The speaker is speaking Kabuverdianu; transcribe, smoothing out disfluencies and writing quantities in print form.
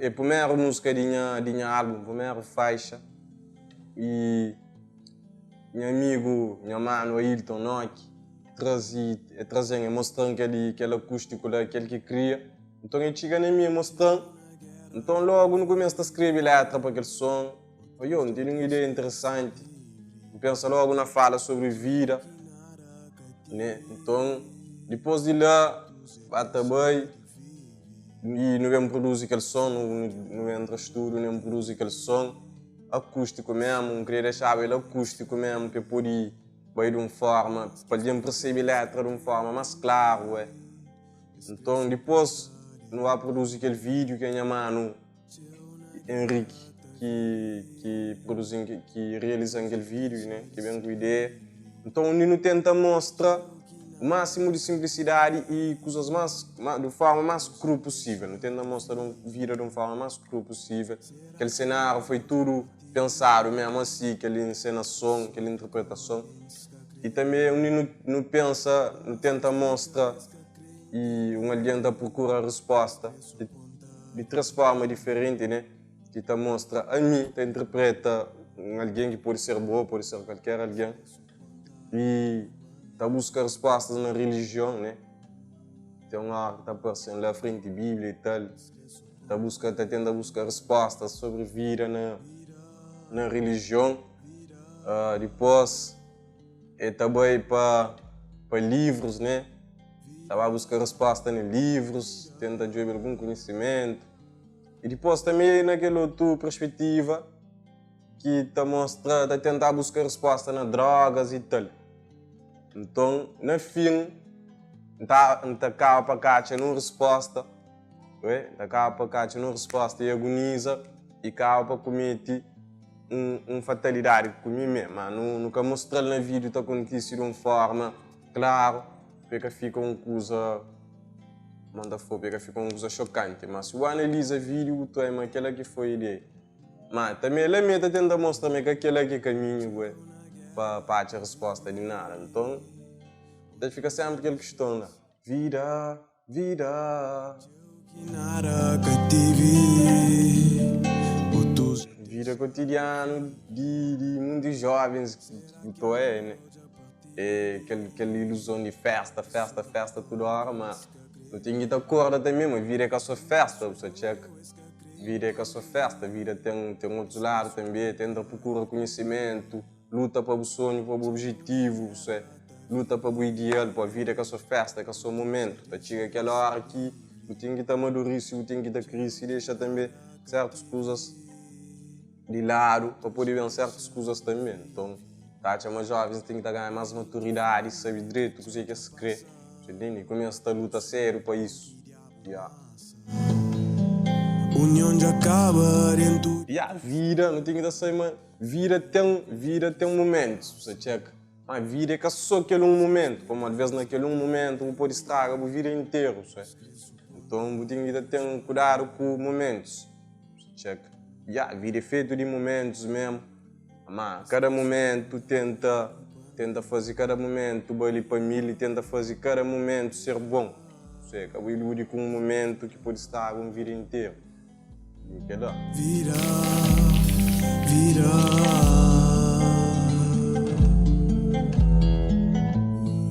É primeru múzika di nha di nha álbum, primeru faixa. I nha amigu, nha manu Ailton Noki traze, e traze-m, e mostra-m kel kel akústiku la, kel ki kria. Nton e txiga na mi e mostra-m. Nton lógu nu kumesa ta skrebe létra pa kel son. Oiô, N tene un ideia interesanti. N pensa lógu na fala sobri vida, né? Nton, dipôs di la, ba ta bai i nu ben produzi kel son, nu entra stúdiu, nu ben produzi kel son akústiku mésmu. N kria dexaba el akústiku mésmu pa el pode bai di un fórma, pa algen persebe létra di un fórma más klaru. Nton, dipôs nu ba produzi kel vídiu ki é nha manu. Henrique ki ki produzin ki realizan kel vídeo né ki ben ku ideia nton undi nu tenta mostra o máximo di simplisidadi i kuzas más di forma más kru pusível nu tenta mostra vida di un forma más kru pusível kel senáriu foi tudu pensadu mesmu asi kel ensenason kel interpretason i tanbe undi nu nu pensa nu tenta mostra i un algen ta prokura resposta di 3 forma diferenti né ki ta mostra ami ta interpreta un algen ki pode ser bo pode ser kualker algen i ta buska respostas na relijion né ten un ora ki ta parse-m la frenti bíblia i tal ta buska ta tenta buska respostas sobri vida na na relijion uh, dipôs E ta bai pa pa livrus, né? Ta ba buska resposta na livrus, tenta djobe algun konhisimentu. I dipôs tanbê na kel otu perspetiva ki ta mostra, ta tenta buska resposta na drogas i tal. Nton, na fin, N ta N ta kaba pa ka atxa nun resposta, N ta kaba pa ka atxa nun resposta i agoniza i kaba pa kumete un, un fatalidadi ku mi mé, ma nu, nu ka mostra-l na vídiu ta kontise di un forma klaru, pa e ka fika un kuza, ma N ta fla, pa e ka fika un kuza xokanti. Ma si bu analiza vídiu bu ta oia ma kela ki foi ideia. Ma tanbe la mé ta tenta mostra ma é ka kela ki é kaminhu bué pa pa atxa resposta di nada. Nton, ta fika senpri kel kiston la, vida. Vida. Vida kotidianu di di munti jovens ki to é né é kel kel iluzon di festa festa festa tudu ora ma nu ten ki ta korda tanbe ma vida é ka so festa bu sa txeka vida é ka so festa vida ten ten otus ladu tanbe tenta prokura konhisimentu. Luta pa bu sonhu, pa bu objetivu, bu se luta pa bu ideal, pa vida é ka so festa, é ka so momentu. Ta txiga kel ora ki bu ten ki ta amadurisi, bu ten ki ta krisi, dexa tanbe sertus kuzas di ladu pa pode ben sertus kuzas tanbe. Nton, ta atxa ma jovens ten ki ta ganha mas maturidadi, sabe dretu kuzê ki es kre, ta intende? I kumesa ta luta sériu pa isu. Ya. Union dja kaba dentu. Ya, vida, nu ten ki ta sabe ma. Vida ten, vida ten mumentus, bu sa txeka. Ma vida é ka so kel un mumentu, pamodi alvês na kel un mumentu bu pode straga bu vida interu, sa. Nton bu ten ki ta ten kudadu ku mumentus, bu sa txeka. Ya, vida é fetu di mumentus memu, ma kada mumentu tenta, tenta faze kada mumentu bali pa mil i tenta faze kada mumentu ser bon, sa. Ka bu iludi ku un mumentu ki pode straga un vida interu. Vida, vida.